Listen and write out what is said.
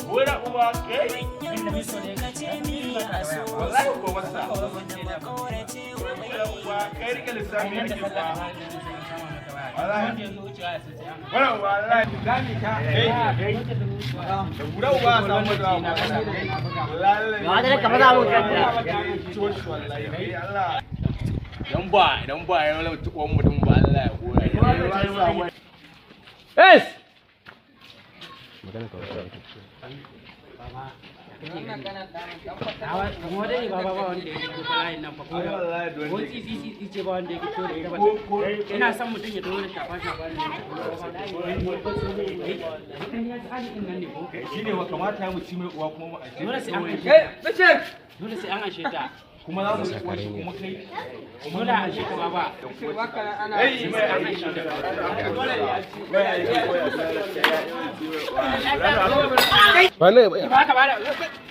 Wura uwa kai. Wallahi ko wasa. Wura uwa kai, rike lissafi yake kuwa. Wallahi. Wura uwa wallahi. Zami ka. Kai kai. Da wura uwa samu da. Lalle. Ga ka faɗa mun kanta. Wallahi. Kai Allah. Idan ba ya wala uwan mutum ba, Allah ya goya. Yes. Kamar dai ba ba wanda ya fito layin nan fa, ko ko tsitsi ce ba wanda ya fito da ita ba. Ina son mutum ya taho da shafa shafa ne. Nan ne ko Shi ne wa kamata mu ci mai uwa kuma mu ashe. Dole sai an anshe ta. Dole sai an anshe ta. Kuma za mu ci uwa shi kuma kai. Dole a anshe ta, baba. Ai mai aiki. Dole ne a ci. Mai aiki ko ya Ba ka ba da.